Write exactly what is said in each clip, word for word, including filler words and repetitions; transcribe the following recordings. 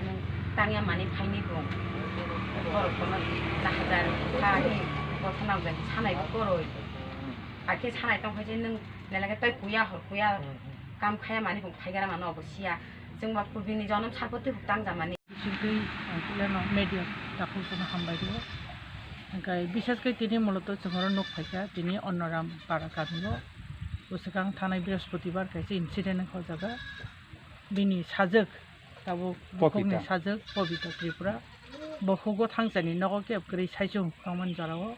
Nwng tangya mani phaini bung. Borok kono na hajar kha hi, bo khwnam jani sanai bo koroi. Akhe sanai tong phai je nwng lelake tei kuya hor kuya kam khaya mani bung phaigara mano obo siya. Chwng ba purbi ni jonom sarpoti huk tang jamani. Bisingtwi ang kuleno media takhuk kono hambai rio. Hingkai bisas khe tini muloto chwng oro nuk phaikha tini Onnoram para kamio. Bwswkang thanai Brihaspatibar kaisa incident wngkha o jaga. Bini sajwk tabuk bukhukni Pobita. Sajwk Pobita Tripura. Bo hugo thangchani nogo kebo kwrwi saichung tongmani jorao.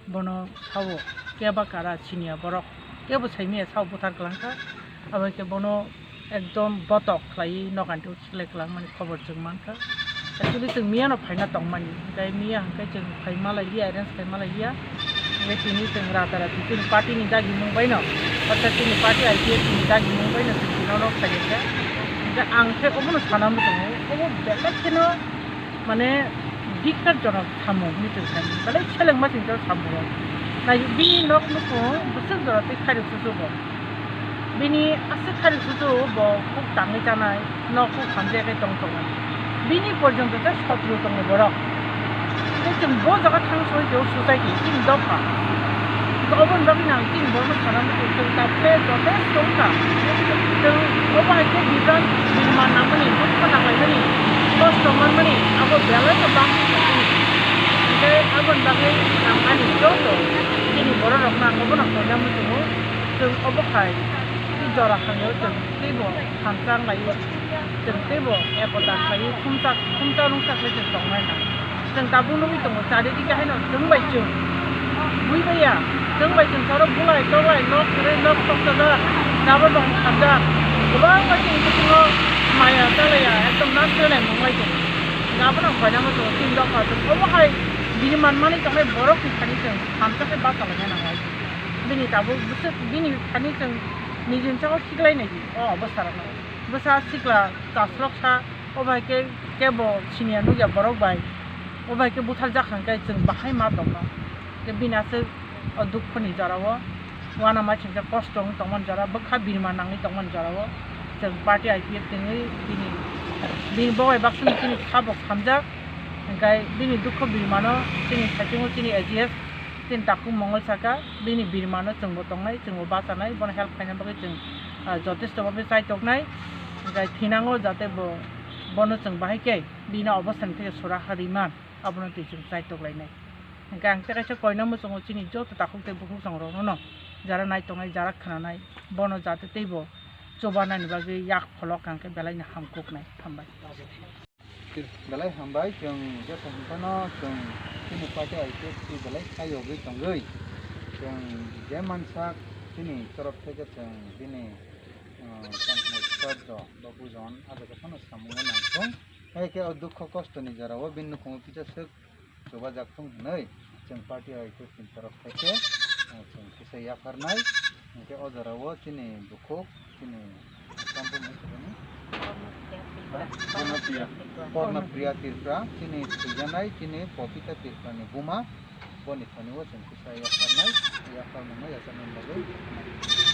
Bono sao keba kara siniya borok kebo saimaya sao buthar kwlangkha. Abo khe bono ekdom botok khlaiwi noganti o khiklai kwlangmani khobor chwng mankha. Actually chwng miyano phaina tongmani, hwnkhe miya hwnkhe chwng phai malai liya, arrange khai malai liya. Hwnkhe tini chwng rata rati chini party ni dagimung baino, orthat chini party I P F T ni dagimung baino chwng tini ono phailaikha. Hwnkhe ang khe obono sana muchungo, obo belai kheno mane dikkat jonok samung hinwi chwng sai mano. Belai selengma chwng samung rok. Nai bini nok nukhung bwswk jora tei khairok susugo. Bini aswk khairok susu bo kuk tangwi chanai, nok kuk hamjagwi tong tongo. Bini porjonto tei sotro tongo borok. Tei chwng bo jaga thang soi khe society chini dopha. Oboni bagwi nang chini borokno sana muchung chwng tabukhe jotesto wngkha. Chwng obo hai khe bibrang birma nangmani, dukha nanglaimani, kosto manmani abo belai no bangwi tongmani. Hwnkhe aboni bagwi ang ani joto chini bororokno ang obono khaina muchungo. Chwng obo hai jora hamya chwng teibo hamchang laio, chwng teibo ekota khlaiwi khumchak khumchak rwngchak khlai chwng tongnai nang. Chwng tabuk nugwi tongo, charidike haino chwng bai chwng bui baiya, chwng bai chwng saro bulai toklai nok kwrwi nok tokjak, jabra bang hamjak, kwbangma chini bisingo maya chalaiya, ekdom naslenai mung lai tongo. Abono khaina muchungo chini dopha chwng obo hai bini manmani tongnai borokni thani chwng hamjakhe bachalaina nangnai. Bini tabuk bwswk bini thani chwng nijini saka khiklainai di o obosarokno. Bwsa sikla chasloksa, obo hai khe kebo siniya nukya borok bai, obo hai khe butharjak hwnkhe chwng bahai ma tongno. Tei bini aswk o dukhoni jorao uanama chwngsa kosto wng tongmani jora, bwkha birma nangwi tongmani jorao chwng party I P F twngwi bini, bini bobai baksani chini kha bo khamjak, hwnkhe bini dukho birmano chini saichungo chini A G S chini takhuk Mongol saka, bini birmano chwngbo tongnai, chwngbo bachanai, bono help khaina bagwi chwng, ah, jotesto bhabe chaitoknai, hwnkhe thinango jate bo, bono chwng bahai khe bini obostani theke sora ha rwimani, abono twi chwng chaitoklainai. Hwnkhe ang tei kaisa koina muchungo chini joto takhuk tei bukhuk chongrokno, jara nai tongnai, jara khnanai, bono jate teibo chubanani bagwi yak pholok hwnkhe belaino hamkuknai. Hambai. Belai hambai, chwng jesa hinphano chwng chini party I P F T belai kha yogwi tongwi, chwng je mansak chini torop theke chwng bini, uh, tongthai sir do, bo bujon, ah jaga phano samungo nangthung. Hai khe o dukho kostoni jorao bini nukhungo kisa swk chubajak thung hwnwi chwng party I P F T ni torop theke, ah, chwng kisa yapharnai. Hwnkhe o jorao chini bukhuk, chini Kampung ni sibini? Pornopriya Tripura, chini thwijanai, chini Popita Tripura ni buma, boni thani o chwng kisa yapharnai, yapharmung no yachakna bagwi.